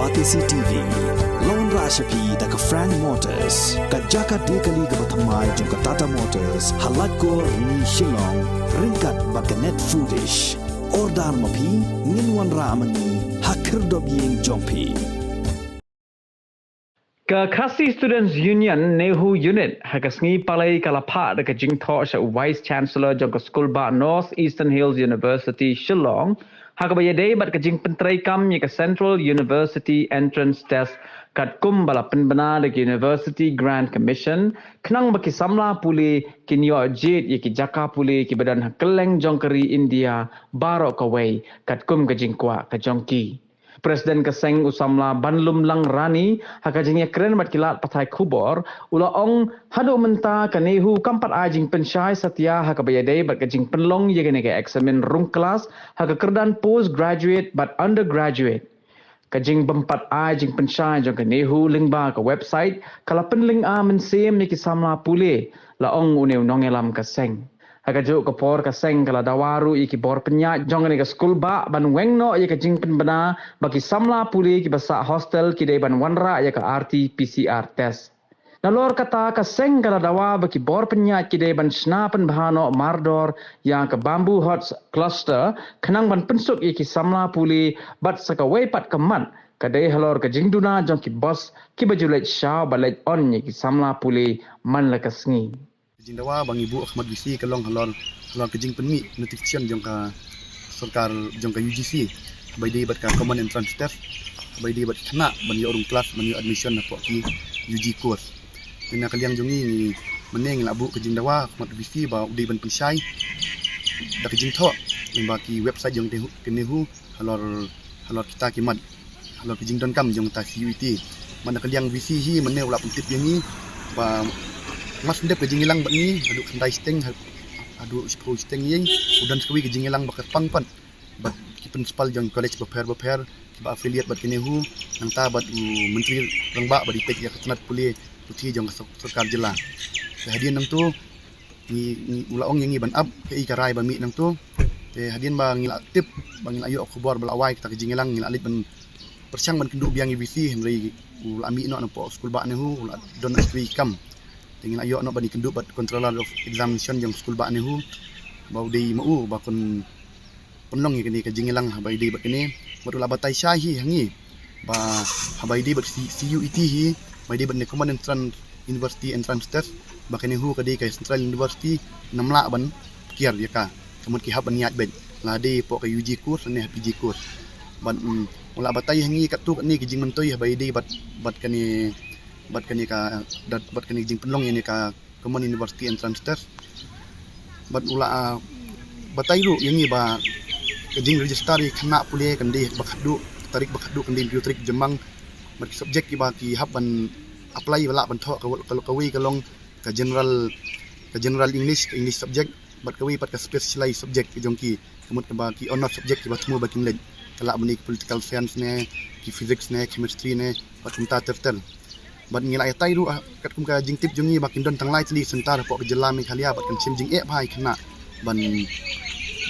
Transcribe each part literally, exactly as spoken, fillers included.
Batesi T V, la wanrah sha phi da ka Frank Motors, ka jaka die kali kaba thymmai jong ka Tata Motors, ha Laitkor Rni Shillong, ryngkat bad ka Net Foodish. Order ma phi, ngin wanrah ma ngi, ha khyrdop ïing jong phi. Ka Khasi Students Union NEHU Unit ha ka sngi Palei ka la phah da ka jingthoh sha u Vice Chancellor jong ka Skulbah North Eastern Hills University Shillong, ha kaba ïadei bad ka jingpyntreikam ïa ka Central University Entrance Test, katkum ba la pynbna da ka University Grant Commission, khnang ba ki samla pule kin ïoh jied ïa ki jaka pule kiba don ha kylleng jong ka ri India baroh kawei, katkum ka jingkwah ka jong ki. President ka seng u samla Banlumlang Rani, ha ka jingïakren bad ki lad pathai khubor, u la ong haduh mynta ka NEHU kam pat ai jingpynshai satia ha kaba ïadei bad ka jingpynlong ïa kane ka eksamin rung klas, ha ka kyrdan postgraduate bad undergraduate. Ka jingbym pat ai jingpynshai jong ka NEHU lyngba ka website, ka la pynlyngngoh mynsiem ïa ki samla pule, la ong une u nongïalam ka seng. Ha kajuh ka por ka seng ka la dawa ruh ïa ki bor pynïaid jong kane ka skulbah ban weng noh ïa ka jingpynbna ba ki samla pule kiba sah hostel ki dei ban wanrah ïa ka R T P C R test. Nalor kata ka seng ka la dawa ba ki bor pynïaid ki dei ban shna pynbha noh mardor ïa ka Bamboo Huts Cluster khnang ban pynsuk ïa ki samla pule bad sa kawei pat ka mat ka dei halor ka jingduna jong ki bos kiba ju leit shaw ba leit on ïa ki samla pule man la ka sngi. Ka jingdawa ba ngi buh ha khmat VC ka long halor, halor ka jingpynmih notification jong ka sorkar jong ka UGC, haba ïadei bad ka Common Entrance Test, haba ïadei bad ki khynnah ban ïoh rung klas, ban ïoh admission hapoh ki UG course. Te na ka liang jong ngi, ngi mynne ngi la buh ka jingdawa ha khmat VC ba u dei ban pynshai da ka jingthoh lyngba ki website jong ka NEHU, ka NEHU, halor, halor kita ki mat, halor ka jingdonkam jong kata CUET. Bad na ka liang VC hi mynne u la pyntip ïa ngi ba mar shu dep ka jingïalang bad ngi haduh khyndai shiteng, haduh shiphew shiteng ïing, u don sa kawei ka jingïalang ba kyrpang pat bad ki principal jong college bapher bapher kiba affiliate bad ka NEHU, nangta bad u Myntri Rangbah ba dei peit ïa ka tnat pule puthi jong ka sor-, sorkar jylla. Te hadien nangto ngi, ngi, u la ong ïa ngi ban ap kaei ka rai ba mih nangto. Te hadien ba ngi la tip, ba ngi la ïoh khubor ba la wai kata ka jingïalang, ngi la leit ban pyrshang ban kynduh biang ïa VC, hynrei u la mih noh napoh skulbah NEHU, u la don na shui kam. Te ngi la ïoh noh ban ïakynduh bad Controller of Examination jong skulbah NEHU, ba u dei ma u ba kun pynlong ïa kane ka jingïalang haba ïadei bad kane. Bad u la batai shai hi ha ngi ba haba ïadei bad C-, CUET hi, ba ïadei bad ne Common Entrance University Entrance Test, ba ka NEHU ka dei ka Central University, ngim lah ban kiar ïa ka. Ka mut ki hap ban ïaid beit, la dei hapoh ka UG course ne ha PG course. Bad, mm, u la batai ha ngi katto katne ki jingmyntoi haba ïadei bad, bad kane, bad kane ka, bad kane ka jingpynlong ïa kane ka Common University Entrance Test. Bad u la, ah, batai ruh ïa ngi ba ka jingregister ïa ki khynnah pule kan dei ba khatduh, tarik ba khatduh kan dei hynriew tarik Jymmang. Bad ki subject kiba ki hap ban apply ba lah ban thoh ka, ka, kawei ka long ka general, ka general English, ka English subject, bad kawei pat ka specialized subject ka jong ki, ka mut kaba ki honour subject kiba thmu ba kin leit. Ka lah ban dei ki political science ne, ki physics ne, chemistry ne, bad kumta ter ter. Bad ngi la ïatai ruh, ah, katkum ka jingtip jong ngi ba kin don tang lai tylli centre hapoh ka jylla Meghalaya bad kan shim jingeh bha ïa ki khynnah ban,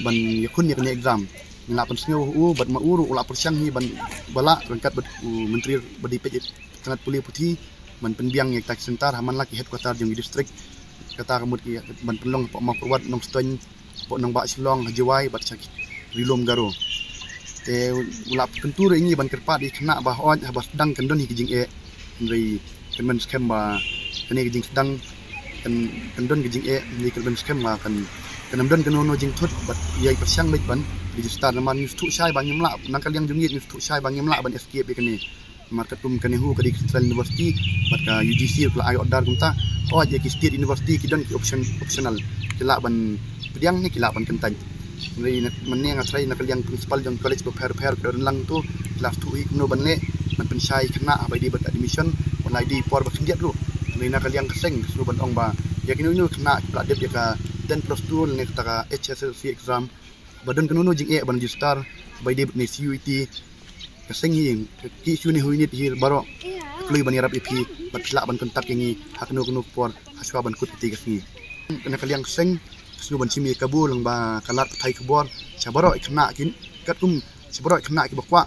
ban ïakhun ïa kane exam. Ngi la pynsngew ha u bad ma u ruh u la pyrshang hi ban ba lah ryngkat bad u Myntri ba dei peit ïa ka tnat pule puthi ban pynbiang ïa kita ki centre ha man la ki headquarter jong ki district. Kata ka mut ki ban pynlong hapoh Mawkyrwat, Nongstoiñ, hapoh Nongbah Shillong, ha Jowai bad sha ki Ri-lum Garo. Te u la kyntu ruh ïa ngi ban kyrpad ïa ki khynnah ba hooid haba sdang kan don hi ka jingeh. Hynrei kynmaw skhem ba kane ka jingsdang kan, kan don ka jingeh, hynrei kynmaw skhem ba kan, kan ym don kano kano jingthut bad ïai pyrshang beit ban register namar ngi sngewthuh shai ba ngim lah, na ka liang jong ngi ngi sngewthuh shai ba ngim lah ban escape ïa kane. Namar katkum ka NEHU ka dei ka Central University bad ka UGC ka la ai order kumta. Hooid ïa ki state university ki don ki option, optional. Ki lah ban pdiang ne ki lah ban kyntait. Hynrei na, mynne nga tharai na ka liang principal jong college bapher bapher ka don lang to, ki la sngewthuh hi kumno ban leh, ban pynshai khynnah haba ïadei bad ka admission, ban la ïadei por ba khyndiat ruh. Hynrei na ka liang ka seng ka sngewbha ban ong ba ïa kino kino khynnah kiba la dep ïa ka ten plus two ne kata ka HSLC exam, ba don kano kano jingeh ban register haba ïadei bad ne CUET, ka seng hi, ki issue ne hu unit hi baroh, kloi ban ïarap ïa phi, bad phi lah ban contact ïa ngi ha kano kano por hashwa ban kut kata ka sngi. Na ka liang ka seng ka sngewbha ban shim ïa ka kabu lyngba ka lad pathai khubor sha baroh ki khynnah ki, katkum sha baroh ki khynnah kiba kwah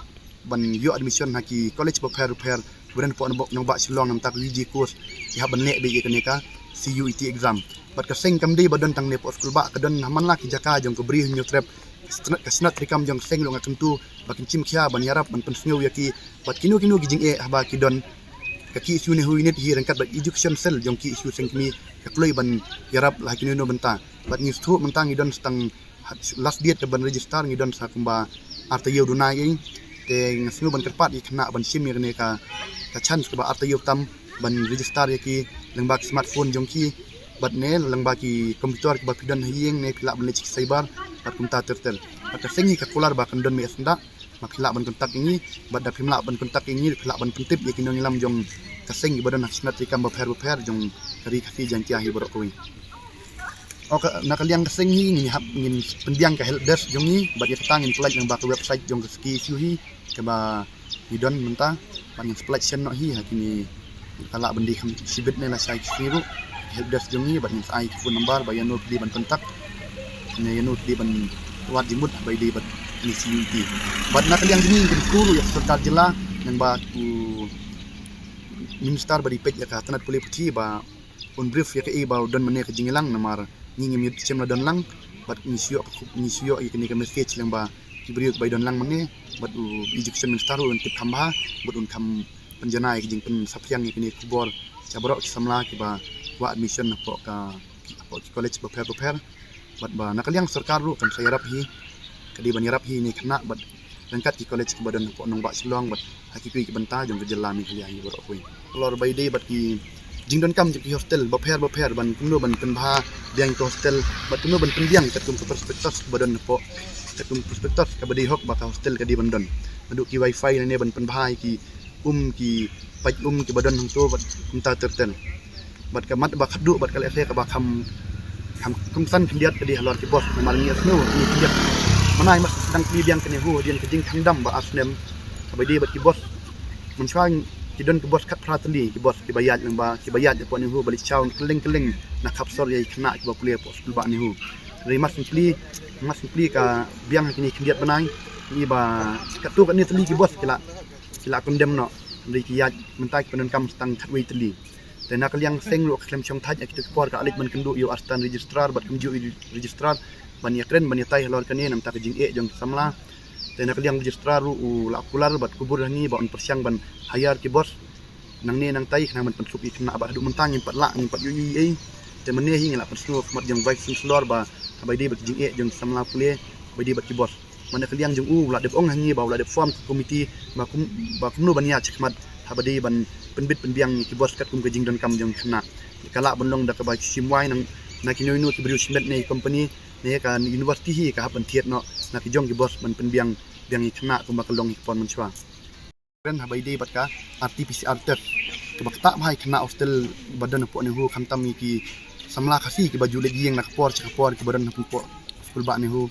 ban ïoh admission ha ki college bapher bapher ba don hapoh nongbah Shillong, namar ka U G course ki hap ban leh beit ïa kane ka C U E T exam. Bad ka seng kam dei ba don tang ne hapoh skulbah, ka don ha man la ki jaka jong ka Bri Hynñiewtrep. Ka shnat, ka shnat treikam jong ka seng ruh nga kyntu ba kin shim khia ban ïarap ban pynsngew ïa ki bad kino kino ki jingeh haba ki don. Ka K S U NEHU unit hi ryngkat bad education cell jong K S U Sengkmie ka kloi ban ïarap la ha kino kino bynta. Bad ngi sngewthuh mynta ngi don sa tang, last date ka ban register ngi don sa kumba ar taïew duna ei. Te nga sngew ban kyrpad ïa ki khynnah ban shim ïa kane ka, ka chance kaba ar taïew tam ban register ïa ki lyngba ki smartphone jong ki bad ne lyngba ki computer kiba phi don ha ïing ne phi lah ban leit sha ki cyber bad kumta ter ter. Bad ka seng hi ka kular ba kan don mih syndah, ma phi lah ban contact ïa ngi, bad da phim lah ban contact ïa ngi phi lah ban pyntip ïa ki nongïalam jong ka seng kiba don ha ki shnat treikam bapher bapher jong ka Ri Khasi Jaiñtia hi baroh kawei. Ok, na ka liang ka seng hi ngin hap, ngin pynbiang ka help desk jong ngi bad ïa kata ngin pynlait lyngba ka website jong ka K S U hi kaba ngi don mynta. Bad ngin sa pynlait shen noh hi ha kine, ka lah ban dei kham shibit ne lashai ki sngi ruh. Help desk jong ngi bad ngin sa ai ki phone number ba ïano phi dei ban contact, ne ïano phi dei ban wad jingmut haba ïadei bad kine C U E T. Bad na ka liang jong ngi ngin kyntu ruh ïa ka sorkar jylla, lyngba u minister ba dei peit ïa ka tnat pule puthi ba un brief ïa kaei ba u don mynne ka jingïalang, namar ngi ngim ïoh shim la don lang. Bad ngi shu ïoh, ngi shu ïoh ïa kane ka message lyngba ki briew kiba ïadon lang mynne bad u education minister ruh un tip kham bha bad un kham pynjanai ïa ka jingpynsaphriang ïa kane ka khubor sha baroh ki samla kiba kwah admission hapoh ka, hapoh ki college bapher bapher. Bad ba na ka liang sorkar ruh kan sa ïarap hi, ka dei ban ïarap hi ïa kine ki khynnah bad ryngkat ki college kiba don hapoh nongbah Shillong bad ha kiwei ki bynta jong ka jylla Meghalaya hi baroh kawei. Halor ba ïadei bad ki jingdonkam jong ki hostel bapher bapher, ban kumno ban pynbha biang ki hostel bad kumno ban pynbiang katkum ka prospectus ba don hapoh, katkum prospectus kaba dei hok ba ka hostel ka dei ban don. Naduh ki wifi ne ban pynbha ïa ki um, ki pait um kiba don hangto bad kumta ter ter. Bad ka mat ba khatduh bad ka lehse kaba kham, kham kongsan khyndiat ka dei halor ki bos, namar ngi ïohsngew ngi khyndiat. Mynne ma sdang plie biang kane, hadien ka jingthang dam ba ar snem kaba ïadei bad ki bos. Mynshuwa ki don ki bos khatphra tylli ki bos kiba ïaid lyngba, kiba ïaid hapoh NEHU ba leit shaw kylleng kylleng na khap sor ïa ki khynnah kiba pule hapoh skulbah NEHU. Hynrei mar shu plie, mar shu plie ka biang ha kine khyndiat bnai, ngi ba katto katne tylli ki bos ki la, ki la condemn noh. Hynrei ki ïaid mynta ki pyndonkam sa tang khatwei tylli. Te na ka liang seng ruh ka khlem shong thait ha kito ki por, ka leit ban kynduh ïa u assistant registrar bad kumjuh ïa u registrar ban ïakren ban ïatai halor kane namar ka jingeh jong ki samla. Te na ka liang registrar ruh u la kular bad kubur ha ngi ba un pyrshang ban hire ki bos nangne nangtai khnang ban pynsuk ïa ki khynnah, bad haduh mynta ngim pat lah, ngim pat ïohi ei. Te mynne hi ngi la pynsngew ha khmat jong Vice Chancellor ba haba ïadei bad ki jingeh jong ki samla pule, haba ïadei bad ki bos. Mynne ka liang jong u u la dep ong ha ngi ba u la dep form ka komiti ba kum, ba kumno ban ïaid shakhmat haba dei ban pynbit pynbiang ïa ki bos katkum ka jingdonkam jong ki khynnah. Ka lah ban long da kaba shim wai na, na kino kino ki briew shimet ne ki company ne ka university hi ka hap ban thied noh na ki jong ki bos ban pynbiang biang ïa ki khynnah kumba ka long ha ki por mynshuwa. Kren haba ïadei bad ka RT-PCR test kaba ktah bha ïa ki khynnah hostel ba don hapoh NEHU, khamtam ïa ki samla Khasi kiba ju leit ïing na ka por sha ka por kiba don hapoh skulbah NEHU.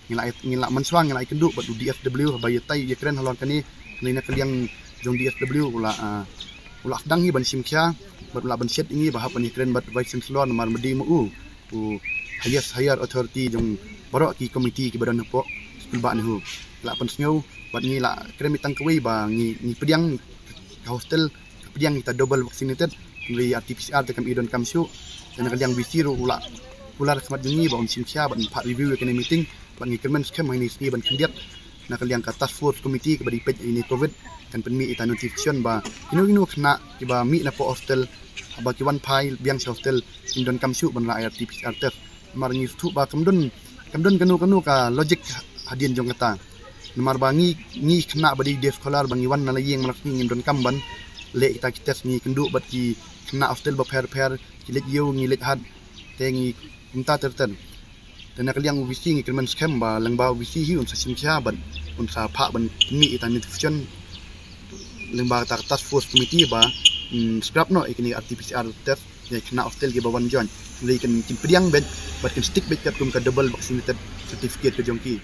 Ngi la, ngi la mynshuwa ngi la ïakynduh bad u DSW haba ïatai ïakren halor kane. Hynrei na ka liang jong DSW u la, ah, u la sdang hi ban shim khia bad u la ban shet ïa ngi ba hap ban ïakren bad Vice Chancellor namar ma dei ma u u highest higher authority jong baroh ki komiti kiba don hapoh skulbah NEHU. La pynsngew bad ngi la kren tang kawei ba ngi, ngi pdiang ka hostel, ka pdiang kita double vaccinated, hynrei RT-PCR te kam i donkam shuh. Te na ka liang VC ruh u la kular ha khmat jong ngi ba un shim khia bad un phah review ïa kane meeting. Bad ngi kyrmen skhem ha kine ki sngi ban khyndiat na ka liang ka task force committee kaba dei peit ïa kine COVID kan pynmih ita notification ba kino kino khynnah kiba mih napoh hostel haba ki wan phai biang sha hostel kin donkam shuh ban la ai RT-PCR test. Namar ngi sngewthuh ba kam don, kam don kano kano ka logic hadien jong kata. Namar ba ngi, ngi khynnah ba dei day scholar ba ngi wan na la ïing man la sngi ngim donkam ban leh kita ki test, ngi kynduh bad ki khynnah hostel bapher bapher, ki leit ïew ngi leit hat, te ngi kumta ter ter. Te na ka liang u VC ngi kyrmen skhem ba lyngba u VC hi un sa shim khia bad un sa phah ban pynmih ita notification lyngba kata ka task force committee ba, mm, scrap noh ïa kine RT-PCR test ïa ki khynnah hostel kiba wan join. Hynrei kin, kin pdiang beit bad kin stick beit katkum ka double vaccinated certificate ka jong ki.